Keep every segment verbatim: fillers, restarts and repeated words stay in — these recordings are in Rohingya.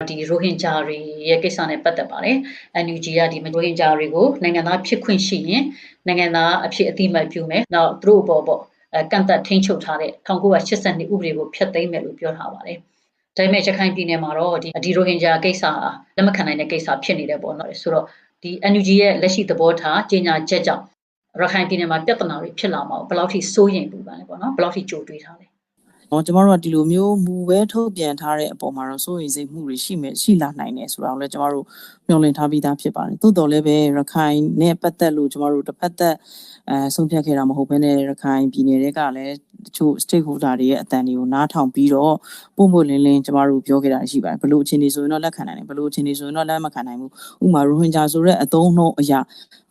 ဒီရိုဟင်ဂျာတွေရဲ့ကိစ္စနဲ့ပတ်သက်ပါတယ်။ အန်ယူဂျီကဒီရိုဟင်ဂျာတွေကိုနိုင်ငံသားဖြစ်ခွင့်ရှိရင်နိုင်ငံသားအဖြစ်အသိအမှတ်ပြုမယ်။ နောက်သူတို့အပေါ်ပေါ့အဲကန့်သတ်ထိန်းချုပ်ထားတဲ့ထောင်ကိုးရာရှစ်ဆယ့်နှစ်ဥပဒေကိုဖျက်သိမ်းမယ်လို့ပြောထားပါတယ်။ ဒါပေမဲ့ရခိုင်ပြည်နယ်မှာတော့ဒီဒီရိုဟင်ဂျာကိစ္စဟာလက်မခံနိုင်တဲ့ကိစ္စဖြစ်နေတယ်ပေါ့နော်။ ဆိုတော့ဒီ အန်ယူဂျီ ရဲ့လက်ရှိသဘောထားကြေညာချက်ကြောင့်ရခိုင်ပြည်နယ်မှာပြဿနာတွေဖြစ်လာမှာကိုဘယ်လောက်ထိစိုးရိမ်ပူပန်လဲပေါ့နော်။ ဘယ်လောက်ထိကြိုတွေးထားလဲ။ ကျွန်တော်တို့ကဒီလိုမျိုးမူဝဲထုတ်ပြန်ထားတဲ့အပေါ်မှာတော့စိုးရိမ်စိတ်မှုတွေရှိမယ်ရှိလာနိုင်တယ်ဆိုတာကိုလည်းကျွန်တော်တို့မျှော်လင့်ထားပြီးသားဖြစ်ပါတယ်။ သို့သော်လည်းပဲရခိုင်နဲ့ပတ်သက်လို့ကျွန်တော်တို့တစ်ဖက်သက်အဲဆုံးဖြတ်ခဲ့တာမဟုတ်ဘဲနဲ့ရခိုင်ပြည်နယ်တွေကလည်းတချို့ stakeholder တွေရဲ့အသံတွေကိုနားထောင်ပြီးတော့ပွင့်ပွင့်လင်းလင်းကျွန်တော်တို့ပြောခဲ့တာရှိပါတယ်။ ဘယ်လိုအခြေအနေဆိုရင်တော့လက်ခံနိုင်တယ်ဘယ်လိုအခြေအနေဆိုရင်တော့လက်မခံနိုင်ဘူးဥပမာရိုဟင်ဂျာဆိုတဲ့အသုံးအနှုန်းအရာ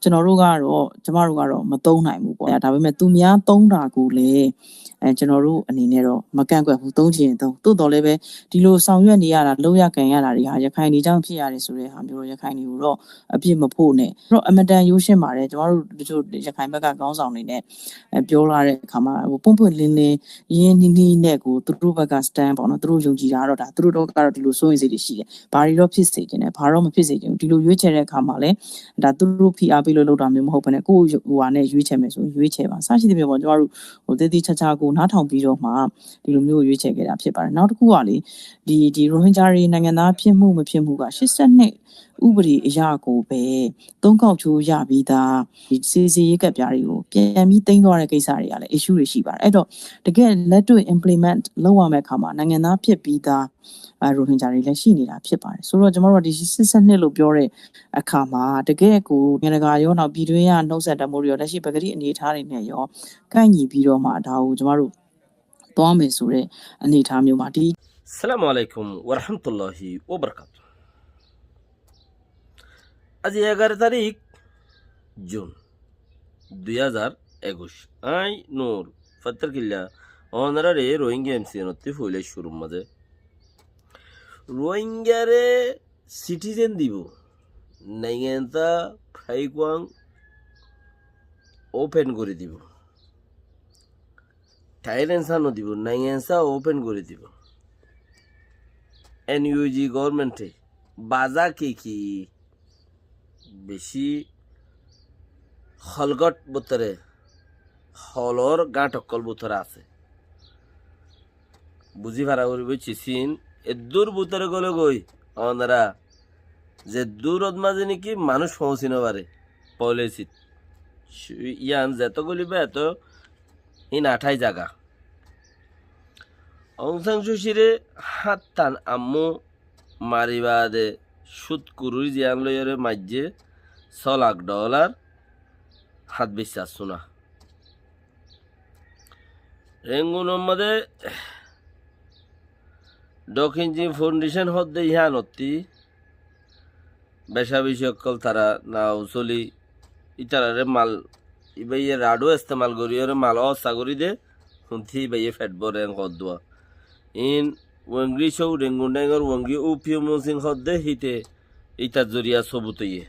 ကျွန်တော်တို့ကတော့ကျမတို့ကတော့မသုံးနိုင်ဘူးပေါ့ဒါပေမဲ့သူများသုံးတာကိုလည်းအဲကျွန်တော်တို့အနေနဲ့တော့မကန့်ကွက်ဘူးသုံးချင်ရင်သုံးသို့တော်လည်းပဲဒီလိုဆောင်ရွက်နေရတာလုပ်ရကိုင်ရတာတွေဟာရခိုင်တွေကြောင့်ဖြစ်ရတယ်ဆိုတဲ့ဟာမျိုးတော့ရခိုင်တွေကိုတော့အပြစ်မဖို့နဲ့တော့အမတန်ရိုးရှင်းပါတယ်ကျွန်တော်တို့တချို့ရခိုင်ဘက်ကခေါင်းဆောင်တွေနဲ့အဲပြောလာတဲ့အခါမှာဟိုပွင့်ပွင့်လင်းလင်းရင်းနှီးနှီးနဲ့ကိုသူတို့ဘက်က stand ပေါ့နော်သူတို့ယုံကြည်တာတော့ဒါသူတို့တော့ကတော့ဒီလိုစိုးရိမ်စိတ်တွေရှိတယ်ဘာတွေတော့ဖြစ်စေချင်တယ်ဘာတော့မဖြစ်စေချင်ဘူးဒီလိုရွေးချယ်တဲ့အခါမှာလည်းဒါသူတို့ဖိအားပေးလို့လုပ်တာမျိုးမဟုတ်ဘဲနဲ့ကိုယ့်ဟိုဟာနဲ့ရွေးချယ်မယ်ဆိုရင်ရွေးချယ်ပါစရှိသဖြင့်ပေါ့ကျွန်တော်တို့ဟိုတည်တည်ချာချာကိုနားထောင်ပြီးတော့မှဒီလိုမျိုးရွေးချယ်ခဲ့တာဖြစ်ပါတယ်နောက်တစ်ခုကလေဒီဒီရိုဟင်ဂျာတွေနိုင်ငံသားဖြစ်မှုမဖြစ်မှုကရှစ်ဆယ့်နှစ်ဥပဒေအရကိုပဲသုံးခေါက်ချိုးရပြီးသားဒီစစ်ဆေးရေးကတ်ပြားတွေကိုပြန်ပြီးသိမ်းသွားတဲ့ကိစ္စတွေကလည်း issue တွေရှိပါတယ်အဲ့တော့တကယ်လက်တွေ့ implement လုပ်ရမယ့်အခါမှာနိုင်ငံသားဖြစ်ပြီးသားအဲရိုဟင်ဂျာတွေလည်းရှိနေတာဖြစ်ပါတယ်ဆိုတော့ကျွန်တော်တို့ကဒီရှစ်ဆယ့်နှစ်လို့ပြောတဲ့အခါမှာတကယ်ကိုနိုင်ငံတကာရောနောက်ပြည်တွင်းရနှုတ်ဆက်တမှုတွေရောလက်ရှိပကတိအနေအထားတွေနဲ့ရောကိုက်ညီပြီးတော့မှဒါကိုကျွန်တော်တို့သွားမယ်ဆိုတဲ့အနေအထားမျိုးမှာဒီ Assalamu alaikum wa rahmatullahi wa barakatuh. Aijja egaro tarik Jun dui házar ekuic. Añí Nur Fattar Killa onorare Rohingya M C N ottú foila cúrur mazé Rohingyare citizen dibo, naingan sa fáiguang open gorí dibo. Tailen sa no dibo, naingan sa open gorí dibo. N U G government e baza ki ki beci holgot bútore, holor gáñth okkol bútore asé. Buzí fara foribó, cisin eddur bútore gole goi, onora zeddur ot mazé niki manúic foóñsi no fare, policy t. Yián zeto goliba eto hín athái zaga. Aung San Suu Kyi re háttan ammú mari baade cút kururi ziyán loiyóre maijjé só lak dholar hát bicca súna. Rengunor mazé Dokinji Foundation hoódde yíanottí beca beci ókkol tara nau sóli ítararé mal íbaye raçu estemal goríyoré mal óossa gorí de, húnti íbaye feth bóre en hoóddua. Iín Wengri cóu Rengun Dhaingor Wengri Upiyo Musing hoódde híte ítar zoriya sóbut óiye.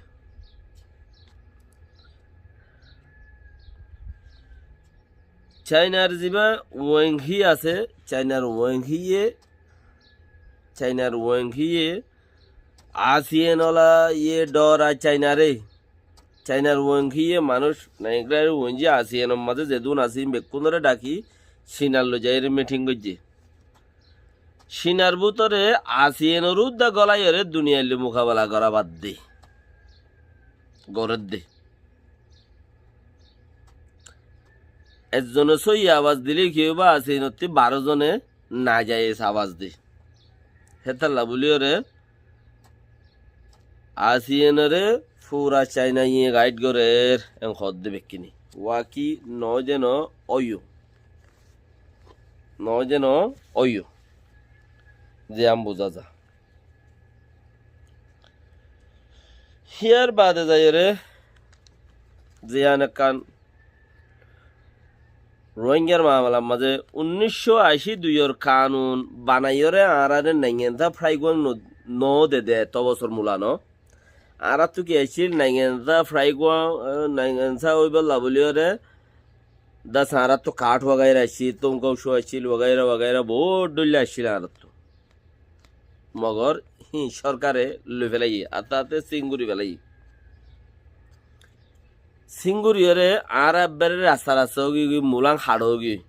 Cainar zibá Wenghi asé, Cainar Wenghiye, Cainar Wenghiye Asiyen ola ye dhoora Cainaré. Cainar Wenghiye manúic naingrari Wenji Asiyenor mazé zedún asé ín bekkúnoré dhaki Cinar loi zaiyóre meeting goijjé. Cinar bútore Asiyenor údda golaiyóre duniyailloi mukabela gora badde gorédde. Ezzone sóiyi abas dilé ki óibo, Asiyenottí baró zone najayes abas de. Hétalla bóliyoré Asiyenoré fura Cainaye gaid gorér en hoódde bekkíni. Waki noójeno óiyo. Noójeno óiyo. Ziyán buzá za. Híyar baade zaiyóre ziyán ekkán Rohingyar mamalar mazé unníc cót ací duiyor kanun banaiyóre añáráre naingan sa fráiguang no, no dede eto bosór mulano. Añáráttu ki accíl naingan sa fráiguang, eh, naingan sa óibolla bóliyoré das añáráttu kath wagaira accíl, tongkau cóu accíl, wagaira wagaira bout dhoilla accíl añáráttu. Mogor híin sorkare loi felaiyé, aste aste singuri felaiyé. Singuri ore añára ebbere rasta rasta ógi ógi, mulan haço ógi.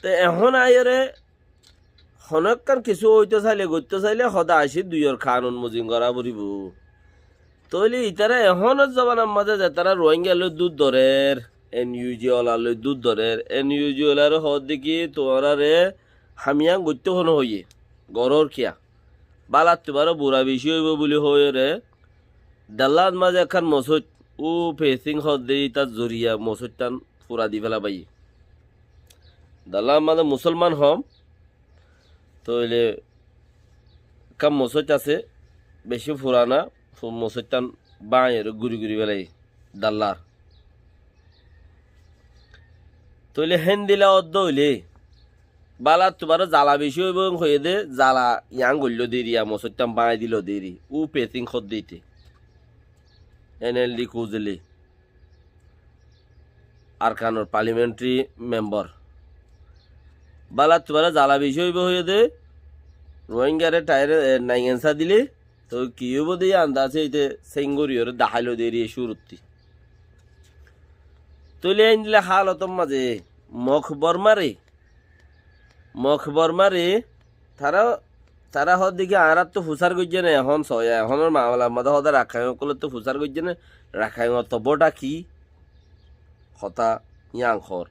Te ehón aiyóre hono ekkán kissú óito saile, goitto saile, hoda aci duiyor kanun mozin gora foribo. Tóile itara ehónor zobanar mazé zetara Ruáinga loi dud dórer, NUG ola loi dud dórer, NUG olare hoódde ki, tuáñrare ham yián goitto hono hoiyé, gorór kiya? Bálattu baró bura beci óibo buli hoiyóre, Dallat mazé ekkán mosóit, U Pesing hoódde itar zoriya mosóittán fura di fela baiyé. Dallat mazé musolman hom, tóile ekkán mosóit asé, beci furana, fu-, mosóittán báñgiyóre guri guri felaiyé, dallar. Tóile héndilla ódde óile, bálattu baró zala beci óibo hoiyé dé, zala yián goilló deri, yián mosóittán báñgi dilo deri, U Pesing hoódde ite. NLD Kuzili. Arkanor parliamentary member. Bálattu baró zala beci óibo hoiyé dé, Ruáingare thair, e, naingensa dile, toi ki óibo dé yián andase ite singuri ore daháilo deri e curutti. Tóile endilla hálotor mazé Mok Bormare, Mok Bormare, tara, tara hoódde ki añárattu fusár goijjé né, ehón soya, ehónor mamalar mazé hoódde Rakkain ókkolottu fusár goijjé né, Rakkainottú bóta ki? Hotá yián hoór.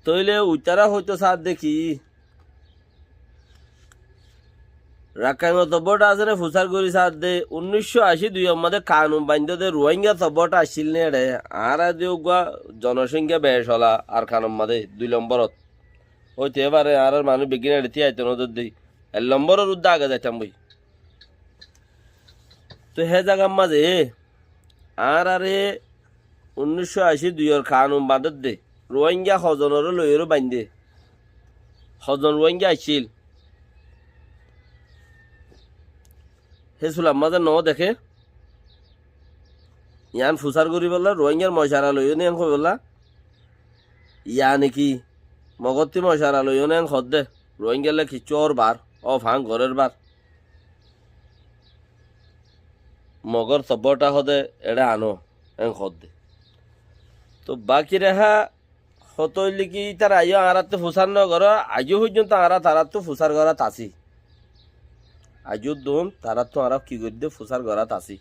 Tóile uitara hoito saádde ki? Rakkainottú bóta asé né fusár gorí saádde, unnícco aci duiyor mazé kanun baindó dé Ruáingattú bóta accíl né eçé, añára dé uggúa zonosongkya bec ola Arkanor mazé dui lomborot. Óite fare, añárar manúic beggín eçé tíyaito nodódde. Ek lomboror uddá age zaitam boi. Toi hé zagar mazé añárare unnícco aci duiyor kanun bañdédde. Ruáinga hozonoré loiyóre baindé. Hozon Ruáinga accíl. Hé sular mazé no deké. Yián fusár goríbolla, Ruáingar mocara loiyó né en hoibólla. Yáni ki, Mogottú mocara loiyó né en hoódde, Ruáingalla kiccú ór bar, ó fán gorér bar. Mogor tobbóta hoóde eçé anó, en hoódde. Tóu báki rehá hotá óilde ki, ítara aiyó añáráttu fusár nogoró, aijjó foijjónto añára taráttu fusár gorát así. Aijjó dun taráttu añára ki goiddé, fusár gorát así.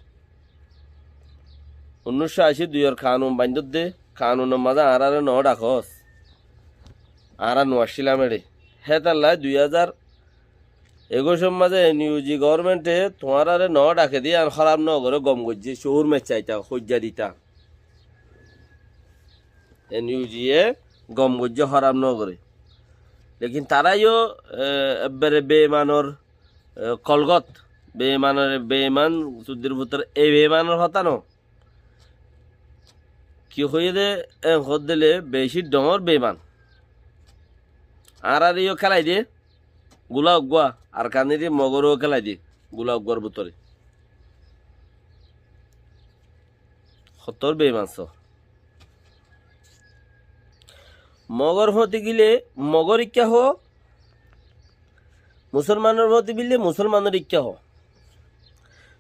Unnúiccó ací duiyor kanun baindódde, kanunor mazé añáráre no dhakós. Añára no accílam eçé. Hétalla dui házar ekuicor mazé NUG government e tuáñráre no dhake de yián hóraf no goré, gom goijjé, cóur meccaita, hoijja dita. NUG e gom goijjé, hóraf no goré. Lekin tará yó, e, ebbere beimanor, e, kolgot, beimanor, beiman, suddir futor, e beimanor hotá no. Ki hoiyé dé, en hoódde le beci dhoóñr beiman. Añáráre yó kélai dé, gula uggúa, Arkanir Mogoré yó kélai dé, gula uggúar bútore. Hottór beiman só. Mogor fóti gile Mogor ikká hoó, Musolmanor fóti bille Musolmanor ikká hoó.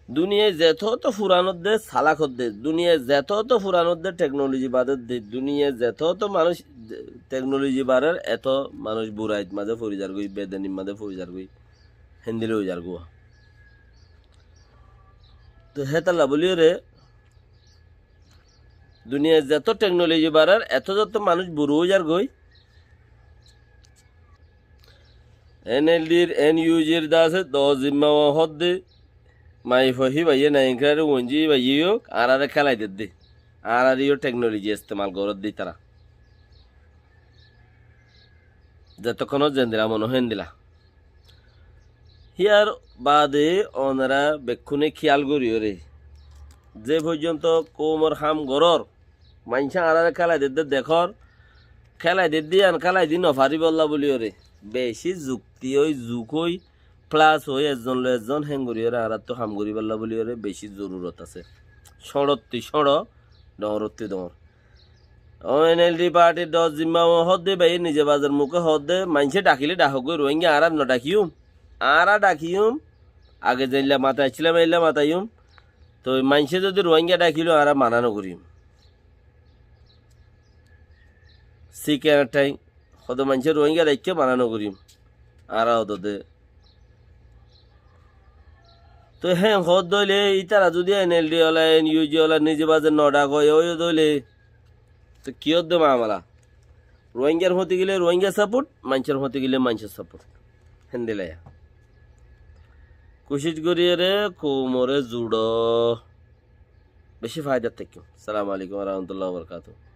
Duniyai zetóto furan ódde, salak ódde, duniyai zetóto furan ódde, teknoloji baródde, duniyai zetóto manúic teknoloji barér, etó manúic burait mazé fori zargói, bedenir mazé fori zargói, héndilla ói zargói. Tóu hétalla bóliyoré, duniyai zetó teknoloji barér, etó zetó manúic buru ói zargói, NLD r, NUG r de asé, do zimma hoódde, maiyafua híbaye, naingkirari uinjí híbaye yó, añáráre kélai dedde. Añáráre yó teknoloji estemal goródde ítara. Zetókkonót zendila mone hoó héndila. Híyar baade onora bekkúne kíyal goríyoré, ze foijjonto koumor ham gorór, maincé añáráre kélai dedde dekór, kélai dedde yián kélai di nofaribólla bóliyoré, beci zukti ói, zuk ói, plas ói, ezzon loi ezzon héngoríyoré añáráttu ham goríbolla bóliyoré beci zorurot asé. Cóñçottí cóñço, dhoóñrottí dhoóñr. Ó NLD partyr dhor zimma ó hoódde bái, nize bazar muke hoódde, maincé dhakile dhakók goi, Ruáingga añára no dhakiyum, añára dhakiyum, age zeilla mata aiccílam, eilla mataiyum. Toi maincé zodi Ruáingga dhakile añára mana no goríyum. Siken thañ, hoódde maincé Ruáingga dhaikké mana no goríyum. Añára hoódde. Toi héen hoódde óile, ítara zodi NLD ola, NUG ola, nize bazar no dhakó, óiye de óile, toi ki ódde mamala? Ruáinggar fúañti gile Ruáingga support, maincór fúañti gile maincór support. Héndilla. Kucíc goríyore koumore zuçó. Beci faidar táikkum. Assalamu alaikum wa rahmatullahi wa barakatuhu.